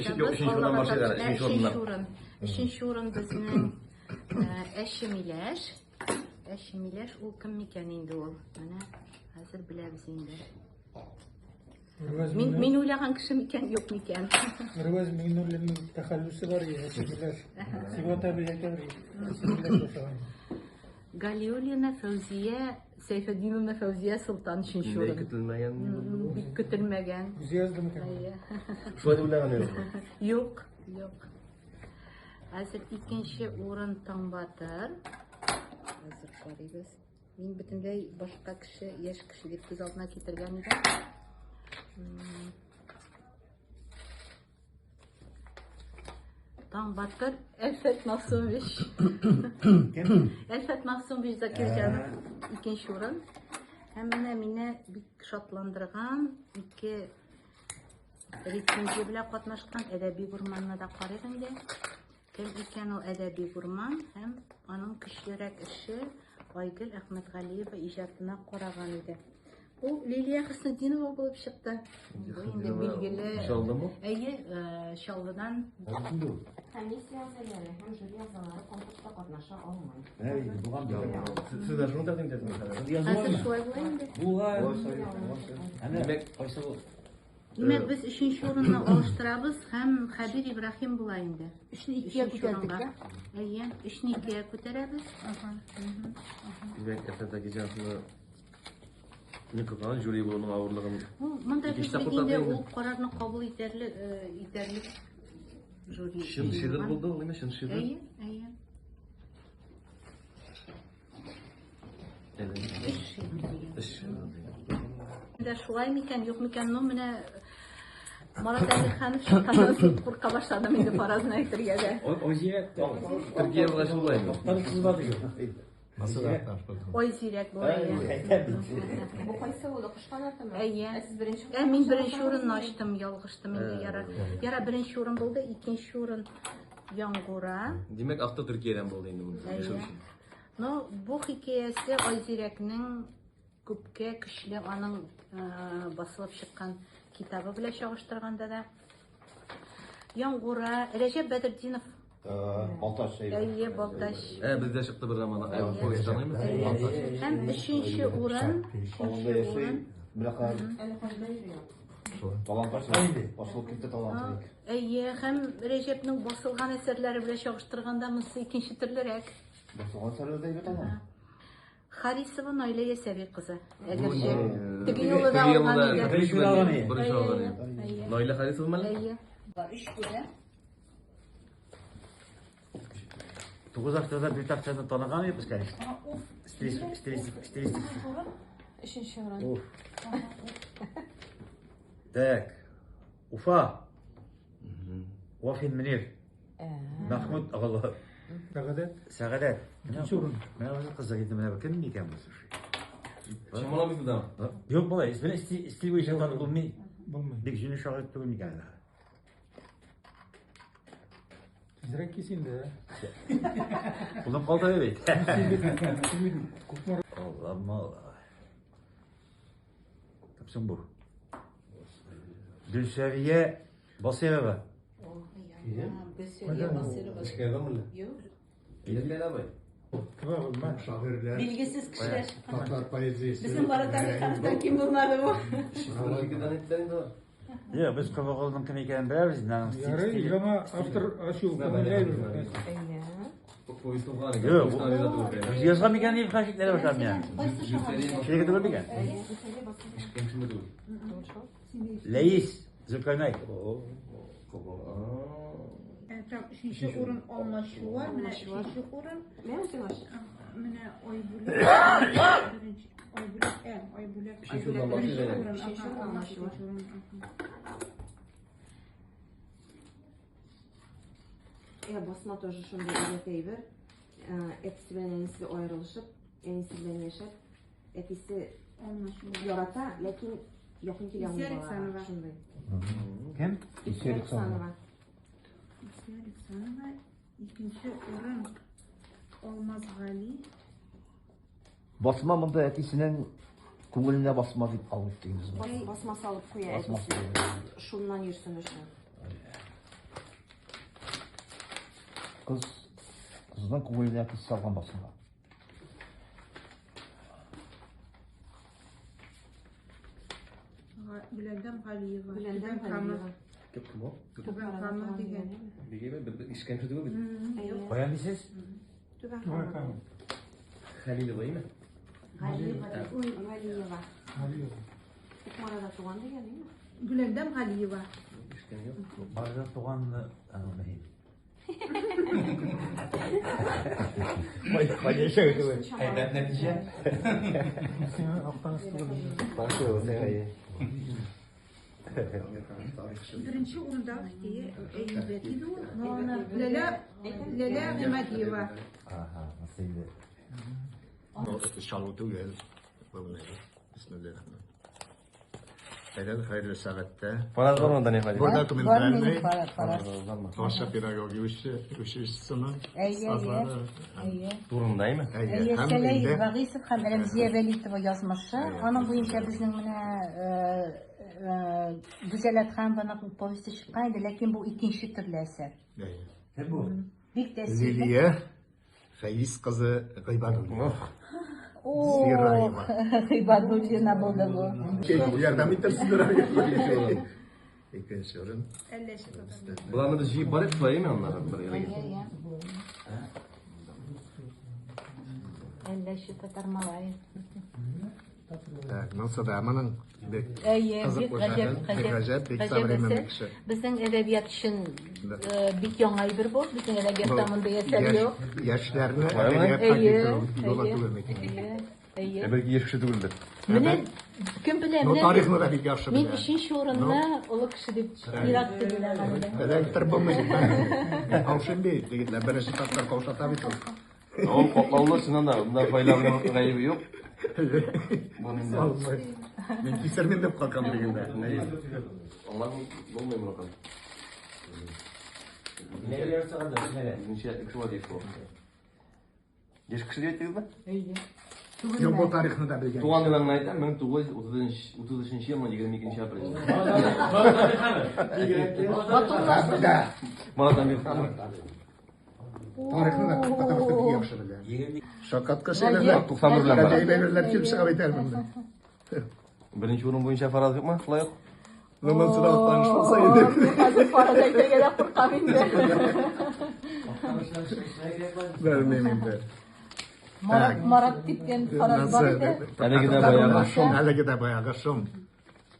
Юк, өченче урыннан башлыйк әле, өченче урыннан. Урын. Өченче урын безнең Әче миләш. Әче миләш ул кем микән инде ул? Менә хәзер беләбез инде. Мин, мин уйлаган кеше микән, юк микән? Мирвәз Миңнуллинның тәхәллүсе бар иде, Әче миләш. Сибгат абый әйтә бер, Әче миләш ясаган. Галиуллина Фәүзия, Сәйфетдиновна Фәүзия Солтан өченче Бик урын. көтелмәгән. Бик көтелмәгән. Үзе язды микән? Әйе. Шулай дип уйлаган идем. Юк, юк. Хәзер икенче урын Таңбатыр. Хәзер карыйбыз. Мин бөтенләй башка кеше, яшь кеше дип күз алдына китергән идем. Таңбатыр Әлфәт Мәгъсумович. Кем? Әлфәт Мәгъсумович Закирҗанов икенче урын. Һәм менә мине бик шатландырган ике рецензия белән катнашкан әдәби гурманны да карыйк инде. Кем икән ул әдәби гурман һәм аның көчлерәк эше Айгөл Әхмәтгалиева иҗатына караган иде. Ул Лилия Хөснетдинова булып чыкты. Бу инде билгеле. Чаллымы? Әйе, Чаллыдан. Комиссия әгъзалары һәм жюри әгъзалары конкурста катнаша алмый. Булган бит. Сез дә шуны тәкъдим итәсезме хәзер? Хәзер шулай була инде. Булган. Әнә Димәк, кайсы бу? Димәк, без өченче урынны алыштырабыз һәм Хәбир Ибраһим була инде. Өчне икегә Өченче күтәрдек, урынга. да? Әйе, өчне икегә күтәрәбез. Димәк, Әхмәт Закирҗановны ни кылган жюри булуның авырлыгын Ул монда без Икенче бит тапкыр инде инде. ул карарны кабул итәрлек, итәрлек жюри. Чын шигырь булды ул, әйме, чын шигырь. Әйе, әйе. Өч шигырь дигән. Өч шигырь дигән. Дә шулай микән, юк микән, ну менә Марат Әмирханов чыкканнан соң курка башладым инде фаразны әйтергә дә. Озирәк тә. Төркия була шулай. Актан сызбады юк. Ой, зирәк була. Әйтәм бит. Бу кайсы булды? Кош канатымы? Әйе. Ә сез беренче Ә мин беренче урынны ачтым, ялгыштым инде, яра. Яра, беренче урын булды, икенче урын Яңгура. Димәк, автор Төркиядән булды инде монысы. Әйе. Яшәү өчен. Ну, бу хикәясе Айзирәкнең күпкә көчле аның басылып чыккан китабы белән чагыштырганда да. Яңгура, Рәҗәп Бәдретдинов. Балтач. Әйе, Балтач. Ә, бездә чыкты бер роман. Ә, повесть таныймыз. Балтач. Һәм өченче урын, Авылда өченче яши. урын. Бер Әле хаҗда йөри ул. Талант ачылып, ачылып китте талант. Әйе, һәм Рәҗәпнең басылган әсәрләре белән чагыштырганда монысы икенче төрлерәк. Басылган әсәрләре дә әйбәт аның. Харисова Наилә Ясәви кызы. Әгерҗе. Теге юлы да Теге юлы алган да иде. Беренче алган иде. Беренче алган иде. Әйе. Наилә Харисова мәле? Әйе. Бар, өч күрә. Тугыз автордан бер авторны таныган идек без, конечно. Стилистик, стилистик, стилистик. Өченче урын. Уф. Так. Уфа. Вафин Мөнир. Мәхмүт Агаллы. Сәгадәт. Сәгадәт. Икенче урын. Менә үзе кызык инде, менә бу кем микән бу? Чамаламыйсыз да. Юк, болай, менә стиль буенча танып булмый. Булмый. Бик җиңел шагыйрь түгел микән әле? Тизрәк кис инде. Кулым калды бит. Син бит Кукмара. Аллам Алла. Кем бу? Гөлсәрия Басыйрова. Гөлсәрия Басыйрова. Эшкә монда. Юк. Билгеле абый. Шагыйрьләр, Билгесез кешеләр чыккан. татар поэзиясе. Безнең Марат Әмирхановтан ким булмады бу. Шикелдән әйттеләр инде. Юк, без Кобогылның кем икәнен беләбез инде, аның стиле. Ярый, яңа автор ачу күңелле. Әйе. Повесть укыган икән. Юк, Повестьны риза түгел. Үзе язган микән дип шикләнә башладым мин. Кайсы шагыйрь? Кирәк түгел микән? Гөлсәрия Басыйрова. Кем шунда түгел. Ләис Зөлкарнай. Так, өченче урын Алмачуар, менә өченче урын. Менә үзең ач. Менә Айбүләк. Беренче Айбүләк, ә, Айбүләк. Өченче урын Беренче Алмачуар. урын, Өченче аха, урын Алмачуар. өченче урын, аха. Ә, басма тоже шундый әйбәт әйбер. Әтисе белән әнисе аерылышып, әнисе белән яшәп, әтисе ярата, ләкин якын килә алмый Илсөя балага. Александрова. Шундый. Кем? Илсөя Александрова. Илсөя Александрова, икенче урын Алмаз Гали. Басма монда әтисенең күңеленә басма дип алып дигән. Басма салып куя Басма әтисе. салып. Шуннан йөрсен өчен. Кыз кызның күңеленә әтисе салган басма. Гөләндәм Галиева. Гөләндәм Түбән Кама. Галиева. Кем кем ул? Түбән Кама дигән. Бигәме? Бер ишкән кеше түгел бит. Әйе. Каян дисез? Түбән Түбән Кама. Кама. Хәлилова име? Галиева. Ой, Галиева. Галиева. Кукмарада туган дигән, әйеме? Гөләндәм Галиева. Ишкән юк. Барда туганны аның мөһим. Кайда яшәгән түгел. Әйбәт нәтиҗә. Син Актаныш түгел. Беренче урындагы хикәя әйбәт иде ул. Ләлә Ләлә Гыймадиева. Ага, nasıl инде? Чалу түгел. Бу менә. Бисмиллаһир-рахманир-рахим. Әгәр хәерле сәгатьтә. Фараз бар монда не хәлил? Бурда Бар документальный минем фараз. Аша педагогия училищесының Әйе, әйе. остазлары. Әйе. Турында име? Әйе, Әйе, һәм Сәләй инде Вагыйсов һәм Рәмзия Вәлитова язмышы. Аның буенча безнең менә Гүзәл Әдһәмованың повесте чыккан иде, ләкин бу икенче төрле әсәр. Әйе. Кем бу? Бик тәэсирле. Лилия Фәиз кызы Гыйбадуллина. О, Сираева. Гыйбадуллина булды бу. Ярдәм итәрсездер. Икенче урын. Әллә чыгып. Буларны без җыеп барып шулай име аннары бер Әйе, ярыгы. әйе. Әллә чы татар малае. Так, монысы да моның бик Әйе, бик кызыклы гаҗәп, шәһәр, бик гаҗәп, бик современный әсәр. кеше. Безнең әдәбият өчен Да. бик яңа әйбер бу. Безнең әдәбиятта мондый әсәр юк. Яшьләрне Бармы? әдәбиятка Әйе, китерү юлы әйе. түгел микән? Әйе, әйе. Бәлки яшь кеше түгелдер. Менә кем белә, Ну, менә тарихны да бик яхшы мин белә. өченче урынны олы кеше дип ир-ат дип уйлаган идем. Электр булмый бит. Мин каушыйм бит, егетләр, беренче тапкыр каушата бит ул. Ул катлаулы чыннан да, монда файларның гаебе юк. Бу инде. Алмый. Мин кисермен дип куркам дигәндә. Аңлап булмый моны. Нәләр ясаганда, нәләр? Ничә кеше бар яшь бу? Яшь кеше дип әйттегезме? Әйе. Юк, бу тарихны да белгән. Туган елын әйтәм, 1933 елның 22 апреле. Да. Марат Әмирханов. Тарихны да потому что бик яхшы белә. Шаккаткыч әйберләр. 91 белән бара. Гаҗәеп әйберләр килеп чыга бит әле монда. Беренче урын буенча фараз юкмы? Шулай ук. Ну, монысы да Актаныш булса иде. Хәзер фараз әйтергә дә куркам инде. Белмим инде. Марат, Марат дигән фараз бар иде. Әлеге дә баягы шом. Әлеге дә баягы шом.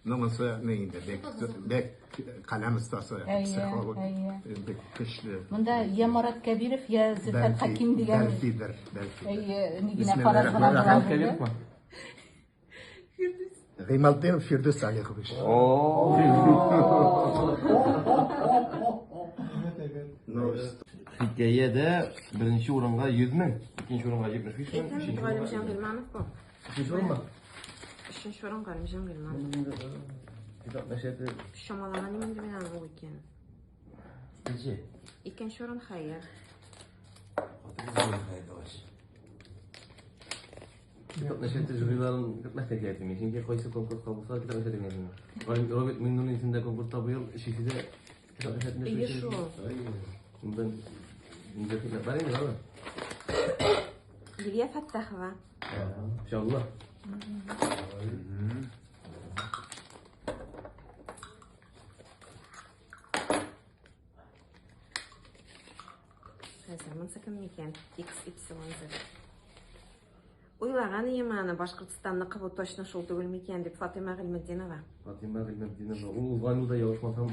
Ну, монысы ни инде, бик, бик каләм остасы, Әйе, психолог, әйе. бик көчле. Монда я Марат Кәбиров, я Зөфәр Бәлки, Хәким дигән бәлкидер, бәлкидер. әйе, ни генә фараз гына була Марат инде. Кәбировмы? Гыймалтдинов Фирдүс Салихович. О, Ну, Хикәядә беренче урынга 100 мең, икенче урынга 75 мең, Әйтәм бит, өченче Галимҗан урынга Гыйльманов бу. Өченче урынмы? Өченче урын Галимҗан Гыйльманов. Китап нәшрияты Чамалаган идем инде мин аны ул икәнен. Икенче. Икенче урын Хәйер. Китап нәшрияты жюриларын кертмәскә кирәк дими. Чөнки кайсы конкурска булса китап нәшрияты генә дими. Роберт Миңнуллин исемендә конкурста быел өченче дә китап нәшриятында Әйе өченче. шул. Монда нинди хикмәт бар инде, бармы? Лилия Фәттахова. Иншалла. Хәзер монысы кем микән? X, Y, Z. Уйлаган идем аны Башкортстанныкы бу точно шул түгел микән дип Фатыйма Гыйльметдинова. Фатыйма Гыйльметдинова. Ул узган елда ялгышмасам,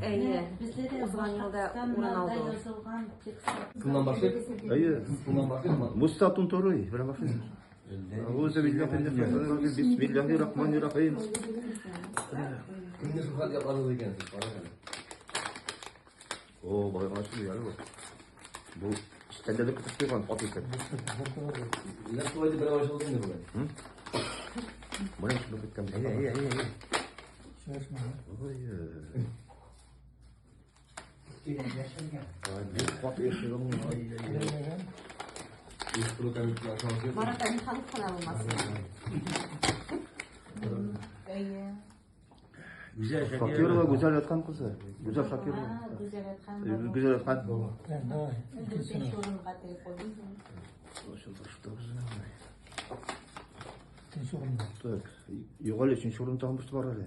Әйе. Бездә дә Узган елда урын алды ул. язылган текст. Шуннан башлыйк. Әйе. Шуннан башлыйк. Мустатун Турый, белән башлыйбыз. Әгъузу биллаһи минәш шайтанир раҗим. Бисмиллаһир рахманир рахим. Кемне шул хәл ятладыгыз икән сез? Карагыз әле. О, баягы ачылды әле бу. Бу өстәлдә дә көтеп куйган ат икән. Нәкъ шулай дип берәү ачылды инде бүген. Менә шуны көткән. Әйе, әйе, әйе, әйе. Ой. Ай, бик каты яшәгән. Ай, ай, ай. Оештыру комитетына шанс юк. Марат Әмирханов кына булмасын. Әйе. Гүзәл Шакирова Гүзәл Әдһәм кызы. Гүзәл Шакирова. Гүзәл Әдһәм. Гүзәл Әдһәм. Давай. Дүртенче урынга теге куйдым. Икенче урында. Так, юк әле, өченче урын тагын берсе бар әле.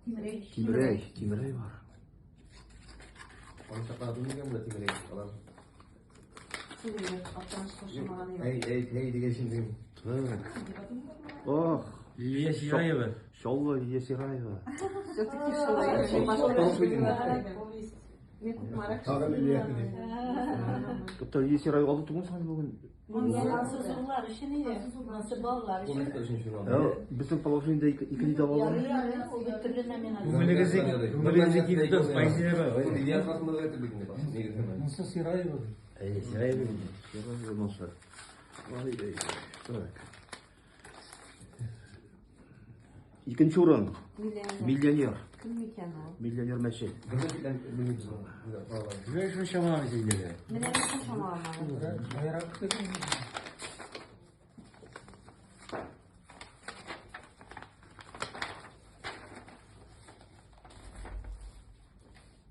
Тимерәй. Тимерәй, Тимерәй бар. Аны чакыра белмәгән була Тимерәй. Алар. Юк. Әй, әй, әй дигән шундый. Так. Ох, Лилия Сираева. Чаллы Лилия Сираева. Все-таки шулай. Мин Кукмара Тагын Лилия. Тукта Лилия Сираева алды түгел соң бүген. Монысы зурлар өчен иде. Монысы балалар Ул өчен. ничек өченче урын? Ә, безнең положениедә икенче дә алды. Ярый, ярый, ул бит төрле номинация. Күңелегездә килде, поэзия бар. Лилия аркасында да әйтеп бит инде. Нигезендә. Монысы Сираева. Әйе, Сираева. Сираева монысы. Ай, ай, так. Икенче урын. Миллионер. Миллионер. Кем икән ул? Миллионер мәче. Белмибез. Гүзәл шуны чамаламыйсыз инде. Менә мин чамаламадым. Байрак дигән.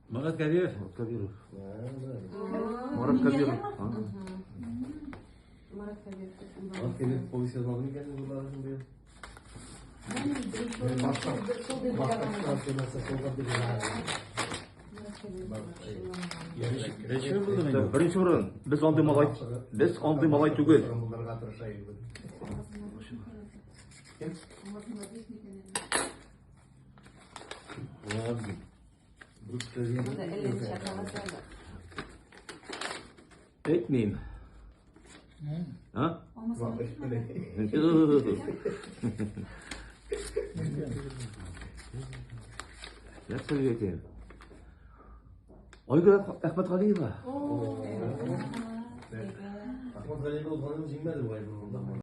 Марат Кабиров. Марат Кабиров. Марат Кабиров. А. Марат Кабиров. Марат Кабиров повесть язмады микән зурлар өчен быел? Беренче урын булдымы инде? Беренче урын. Без андый малай, без андый малай түгел. Булырга тырыша идек. Монда әллә ничә атамасы бар. Әйтмим. А? Нәрсә дип әйтәм? Айгөл Әхмәтгалиева. Әхмәтгалиева узган ел җиңмәде бугай монда.